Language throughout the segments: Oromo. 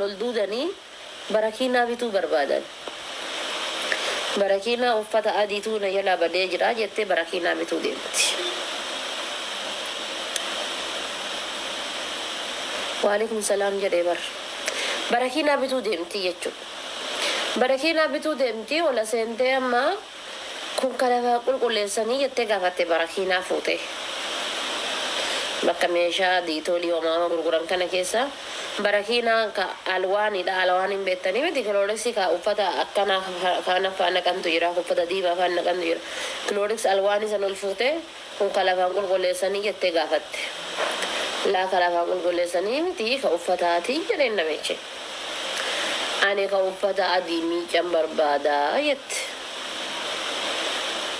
Ol duudanii barakiinaa bituu barbaadan. Barakiinaa uffata adiitu na jalaa badee jira jettee barakiinaa bituu deemti. Waalaikum salaam jedhee bar. Barakiinaa bituu deemti jechuudha. Barakiinaa bituu deemti, ola seentee amma kun kan lafaa qulqulleessanii jettee gaafatte. Barakiinaa fuute. Bakka meeshaa diitoolii homaa gurguran kana keessa barakiinaa ka alwaanidha. Alwaan hin beektanii miti? Cloroxii ka uffata akkanaa kana faa naqantu jira. Uffata diimaa faa naqantu jira. Clorox alwaanii san ol fuute, kun ka lafaan qulqulleessanii jettee gaafatte. Laa, ka lafaan qulqulleessanii miti, ka uffataati jedheen namichi. Ani ka uffata adii miican barbaadaa jette.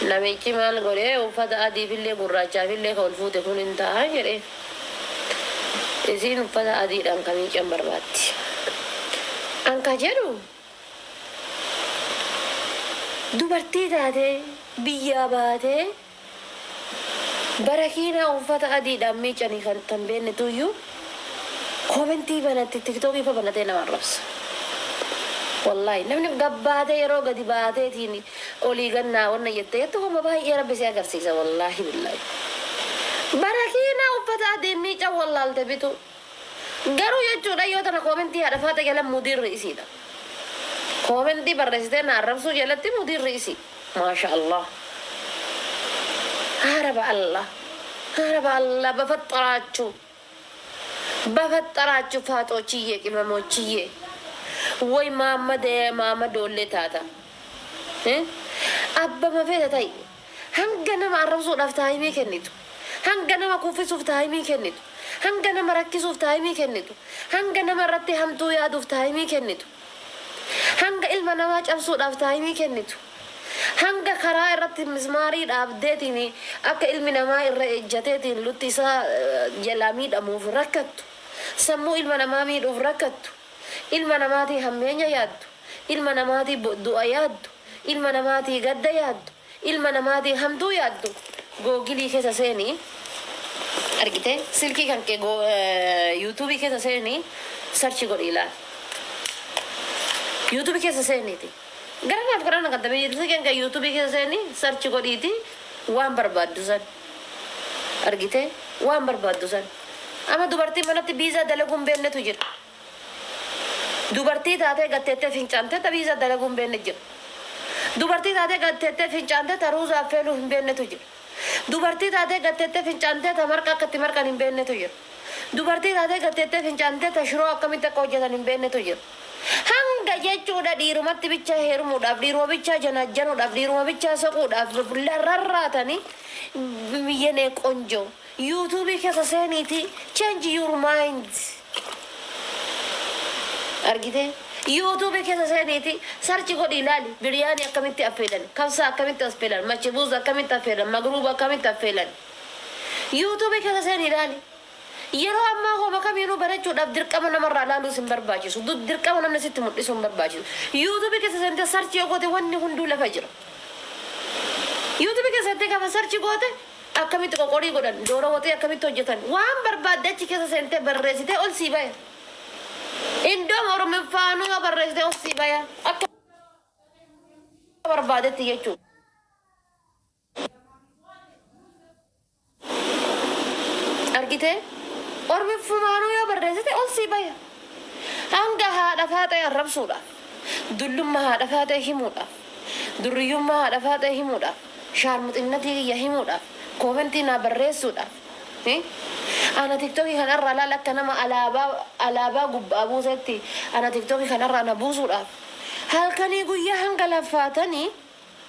Namichi maal godhee, uffata adiifillee gurraachaafillee ka ol fuute kun hin ta'a jedhee. Isiin uffata adiidhaan ka miican barbaaddi. An ka jedhu, dubartii taatee biyyaa baatee barakiinaa uffata adiidhaan miicanii kan tan beeknetuyyuu commentii banatti, TikTokii fa banatee nama arrabsa. Wallaahi, namni gabbaatee yeroo gadi baateetiin olii gannaa wanna jettee jettu homa baay'ee Rabbi si agarsiisa, wallaahi billaahi. Barakiinaa uffata adii miican wallaalte bitu. Garuu jechuudha, yoo tana commentii haadha faata jala mudiirri isiidha. Commentii barreessitee na arrabsuu jalatti mudiirri isii. Maasha Allah. Haaraba Allah. Haaraba Allah በፈጠራችሁ በፈጠራችሁ ፋጦችዬ ቅመሞችዬ ወይ ማመደ ማመዶollee taata. Abbama feete ta'i. Hanga nama arrabsuudhaaf timeii kennitu. Hanga nama kuffisuuf timeii kennitu. Hanga nama rakkisuuf timeii kennitu. Hanga nama irratti hamtuu yaaduuf timeii kennitu. Hanga ilma namaa cabsuudhaaf timeii kennitu. Hanga karaa irratti mismaarii dhaabdeetiin akka ilmi namaa irra ejjateetiin lutti isaa jalaa miidhamuuf rakkattu. Sammuu ilma namaa miidhuuf rakkattu. Ilma namaatii hammeenya yaaddu. Ilma namaatii du'a yaaddu. Ilma namaatii gadda yaaddu. Ilma namaatii hamtuu yaaddu. Googleii keessa seenii argite, silkii kan kee YouTubeii keessa seenii search godhi ilaali. YouTubeii keessa seeniiti. Gara naaf karaa naqattamee jirtu, silkii kan kee YouTubeii keessa seenii search godhiiti waan barbaaddu san. Argite, waan barbaaddu san. Amma dubartii manatti biizaa dalaguu hin beeknetu jira. Dubartii taatee gatteettee fincaantee ta biizaa dalaguu hin beekne jira. Dubartii taatee gatteettee fincaantee ta ruuza affeeluu hin beeknetu jira. Dubartii taatee gatteettee fincaantee ta marqa akka itti marqan hin beeknetu jira. Dubartii taatee gatteettee fincaantee ta shiroo akkamitti akka hojjetan hin beeknetu jira. Hanga jechuudha dhiirumatti bichaa heerumuudhaaf, dhiiruma bichaa janaajjanuudhaaf, dhiiruma bichaa soquudhaaf rarraatanii, የኔ ቆንጆ, YouTubeii keessa seeniiti change your mind. Argite, YouTubeii keessa seeniiti search godhi ilaali. Biriyaanii akkamitti affeelan, kabsaa akkamitti affeelan, machibuuza akkamitti affeelan, magruuba akkamitti affeelan, YouTubeii keessa seeni ilaali. Yeroo ammaa homa kamiinuu barachuudhaaf dirqama namarraa laaluus hin barbaachisu, dirqama namni sitti mul'isuu hin barbaachisu. YouTubeii keessa seentee search yoo goote, wanni hunduu lafa jira. YouTubeii keessa seentee gaafa search goote, akkamitti qoqorii godhan, doora waxii akkamitti hojjetan, waan barbaadde achi keessa seentee barreessitee ol sii baya. Indoom Oromiffaanuu yoo barreessitee ol sii baya akka barbaadetti jechuudha. Argitee, Oromiffumaanuu yoo barreessite ol sii baya. Hanga haadha faaxee arrabsuudhaaf, dullummaa haadha faaxee himuudhaaf, durriyyummaa haadha faaxee himuudhaaf, shaarmuxinnatii kiyya himuudhaaf, commentii naa barreessuudhaaf. Ana TikTokii kanarraa laal, akka nama alaabaa gubbaa buusetti ana TikTokii kanarraa na buusuudhaaf halkanii guyyaa hanga laffaatanii,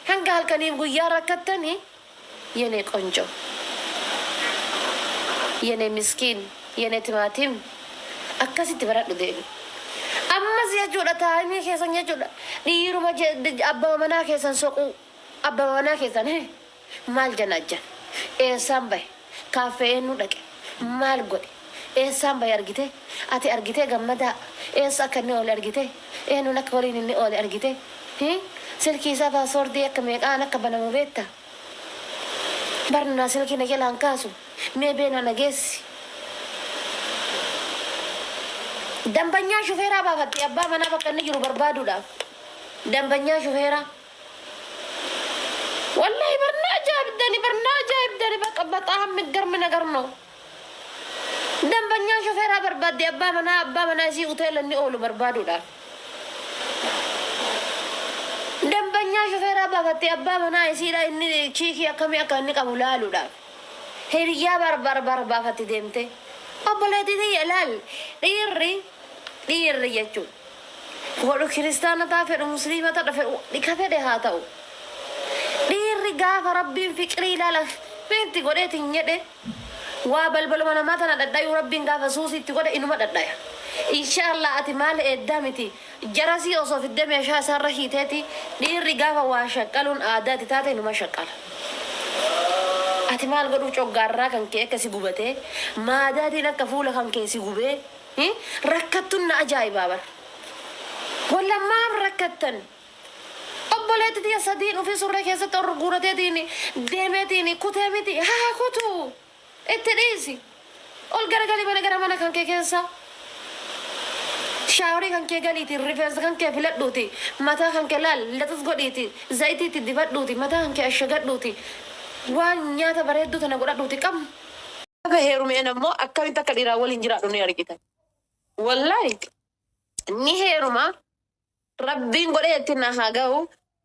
hanga halkanii guyyaa rakkattanii, የኔ ቆንጆ፣ የኔ ምስኪን፣ የኔ ቲማቲም, akkasitti baradhu deemi. Ammas jechuudha, timeii keessan jechuudha, dhiiruma abbaa manaa keessan soquu, abbaa manaa keessan maal janaajjan, eessaan bahe, kaaffee eenyu dhaqe, maal godhe, eessaan bahe, argite, ati argitee gammadaa, eessa akka inni oole argite, eenyuun akka waliin inni oole argite, silkii isaa passwordii akka meeqaan akka banamu beekta, barnaa silkii na jalaan kaasu, mee beenaa na geessi. Dambanyaa shufeeraa baafatti abbaa manaa bakka inni jiru barbaaduudhaaf. Dambanyaa shufeeraa. Wallahi barna ajaa'ibdani, barna ajaa'ibdani, በቃ በጣም የሚገርም ነገር ነው። Dambanyaa shufeeraa barbaadde abbaa manaa isii hoteela inni oolu barbaaduudhaaf. Dambanyaa shufeeraa baafatte abbaa manaa isiidha inni chiikii akkamii akka inni qabu laaluudhaaf. Hiriyyaa barbar baafatti deemte. Obboleettii tiyya, laal, dhiirri jechuudha. Godhu kiristaana ta'a, fedhu musliima ta'a, fedhu dhika fedhe haa ta'u. Dhiirri gaafa Rabbiin fiqirii ilaala meetti godheetiin jedhe, waa balbaluma namaa tana dhadhayuu Rabbiin gaafa suusiitti godhe inuma dhadhaya. Inshaallah, ati maal eeddaa miti, jarasii osoo fiddee meeshaa isaarra hiiteeti, dhiirri gaafa waa shaqqaluun aadaati taate inuma shaqqala. Ati maal godhuu coggaarraa kan kee akka si gubatee, maadaatiin akka fuula kan kee si gubee rakkattuun na ajaa'ibaa bara. Walla maaf rakkattan? Obboleetti tiyya, sadiin ofii surree keessatti ol guurateetiin deemeetiin kutee miti, haa kutu, itti dhiisi. Ol garagalii mana gara mana kan kee keessa. Shaaworii kan kee galiiti, rifeensa kan kee filadhuuti, mataa kan kee laal laxas godhiiti, zayitiitti dibadhuuti, mataa kan kee ashagadhuuti, waan nyaata bareedduu tana godhadhuuti qabnu. Gaafa heerumeen ammoo akkamitti akka dhiiraa waliin jiraadhu ni argitan. Wallaahi ni heeruma, Rabbiin godhee itti na haa ga'u,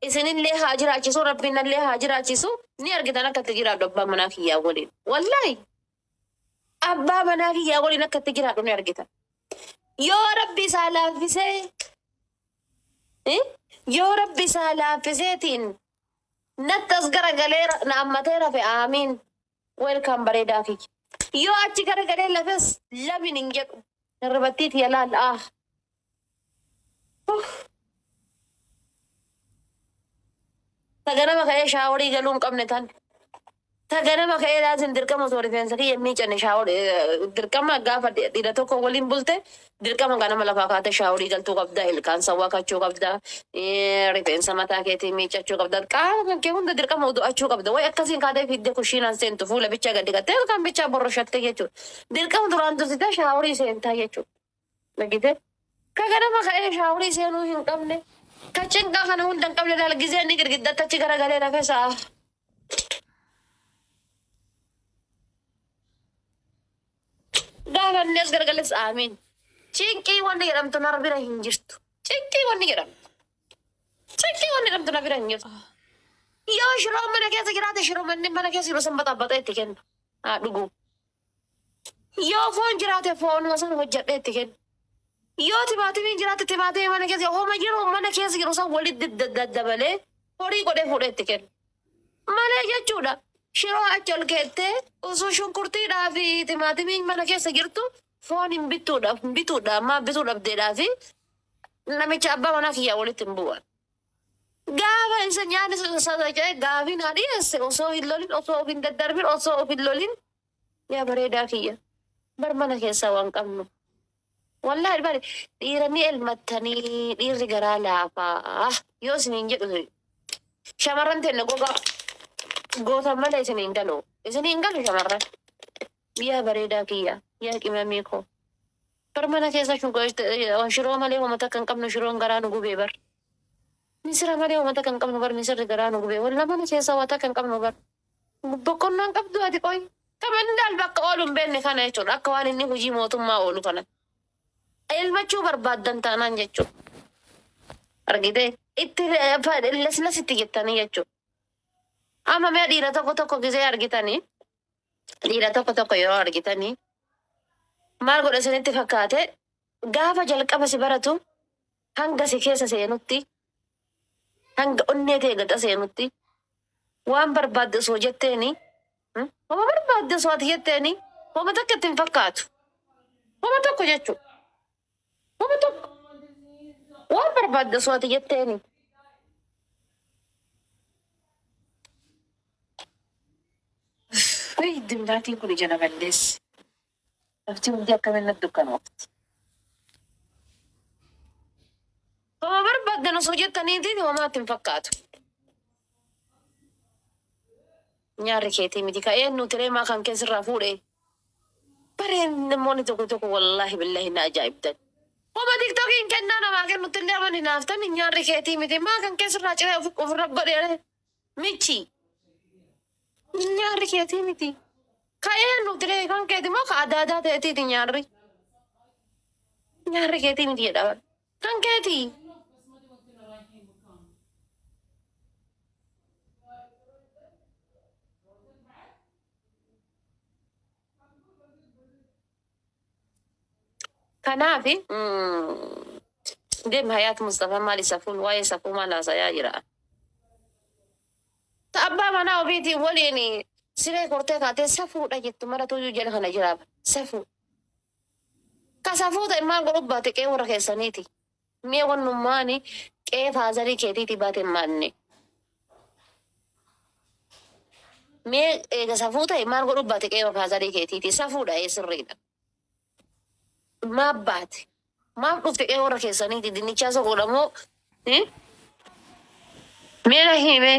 isinillee haa jiraachisu, Rabbiin nallee haa jiraachisu, ni argitan akka itti jiraadhu abbaa manaa kiyyaa waliin. Wallaahi abbaa manaa kiyyaa waliin akka itti jiraadhu ni argitan. Yoo Rabbi isaa laaffisee, yoo Rabbi isaa laaffiseetiin natti as garagalee na ammatee rafe, aamiin, welcome bareedaa kiyya. Yoo achi garagalee lafes lamin hin jedhu. Hirribattiiti yalaal ah. Uff. Taganama ka'ee shaaworii galuu hin qabne tan. Taganama ka'ee laazim dirqama osoo rifeensa kiyya hin miicanne shaaworii dirqama. Gaafa dhiira tokko waliin bulte dirqama ganama lafaa kaatee shaaworii galtuu qabda, ilkaan sawwaa kachuu qabda, rifeensa mataa keetii miicachuu qabda, qaama kan kee hunda dirqama udu'achuu qabda. Way akkasiin kaatee fiiddee kushiinaan seentu, fuula bichaa gadi qattee ilkaan bichaa borroshattee jechuudha. Dirqama duraan dursitee shaaworii seentaa jechuudha. Dhagite? Ka ganama ka'ee shaaworii seenuu hin qabne, ka cinqaa kana hunda hin qabne, laal gizee inni girgiddatti achi garagalee rafesaa. Gaafa inni as garagales aamiin. Cinqii wanni jedhamtu na bira hin jirtu. Cinqii wanni jedhamtu. Cinqii wanni jedhamtu na bira hin jirtu. Yoo shiroon mana keessa jiraate, shiroo manni mana keessa jiru san baxaabaxee itti kenna. Haa dhugu. Yoo foon jiraate, foonuma sana hojjedhee itti kenna. Yoo timaatimiin jiraate, timaatimii mana keessa homa jiru mana keessa jiru san walitti daddabalee horii godhee fuudhee itti kenna. Malee jechuudha. Shiroo achi ol keettee osoo shunkurtiidhaa fi timaatimiin mana keessa jirtu foon hin bittuudhaaf bituudhaaf maa bituu dhabdeedhaa fi namicha abbaa manaa kiyyaa walitti hin bu'an. Gaafa isa nyaanni sasaca'ee gaafii naa dhiyeesse, osoo hin lolin, osoo of hin daddarbin, osoo of hin lolin, yaa bareedaa kiyya, bar mana keessaa waan qabnu. Wallaahi bari dhiira ni elmattanii, dhiirri garaa laafaa yoo isiniin jedhu shamarran tenne gogaa gootan malee isiniin galu. Isiniin galu shamarran. Yaa bareedaa kiyya, yaa qimamii koo. Bar mana keessa shiroo malee uummata akka hin qabnu, shiroon garaa nu gubee bar. Misira malee uummata kan qabnu bar, misirri garaa nu gubee. Walla mana keessa waan takka hin qabnu bar. Boqonnaan qabdu ati qoy. Kamandaal bakka oolu hin beekne kana jechuudha. Akka waan inni hojii mootummaa oolu kana. Elmachuu barbaaddan taanaan jechuudha. Argitee itti laslasitti jettanii jechuudha. Amma mee dhiira tokko tokko gizee argitanii, dhiira tokko tokko yeroo argitanii maal godha isinitti fakkaate? Gaafa jalqaba si baratu, hanga si keessa seenutti, hanga onnee ta'e gaxa seenutti, waan barbaadde osoo jetteeni, homa barbaadde osoo ati jetteeni, homa takka itti hin fakkaatu. Homa tokko jechuudha. Homa tokko waan barbaadde osoo ati jetteeni. Dimnaatiin kun ija na balleessi. Lafti hundi akkamiin natti dukkanoofti. Homa barbaaddan osoo jettaniitiin homaatti hin fakkaatu. Nyaarri keetii miti ka eenyu tireemaa kan keessirraa fuudhee. Bareen namoonni tokko tokko wallaahi billahi na ajaa'ibdan. Homa tiktokiin kennaa namaa kennutti illee aman hinaaftan nyaarri keetii miti. Maa kan keessirraa ciree ofirra godhee michi. Nyaarri keetii miti. Ka'ee nuti kan keeti moo ka adda addaa ta'eetiiti nyaarri. Nyaarri keetii miti jedhama. Kan keetii. Kanaaf deem Hayaat Mustafaa maali safuun waa'ee safuu maal haasayaa jira. Ta abbaa manaa ofiitiin waliin siree kortee kaatee safuudha jettu maratuyyuu jala kana jiraaba. Safuu. Ka safuu ta'e maal godhu baate qe'ee warra keessaniiti. Mi'a wannummaani qe'ee faazarii keetiiti baate maanne. Mi'a eega safuu ta'e maal godhu baate qe'ee faazarii keetiiti. Safuudha ee sirriidha. Maaf baate? Maaf dhufte qe'ee warra keessaniiti? Dinnichaa soquudha moo? Mee na hime.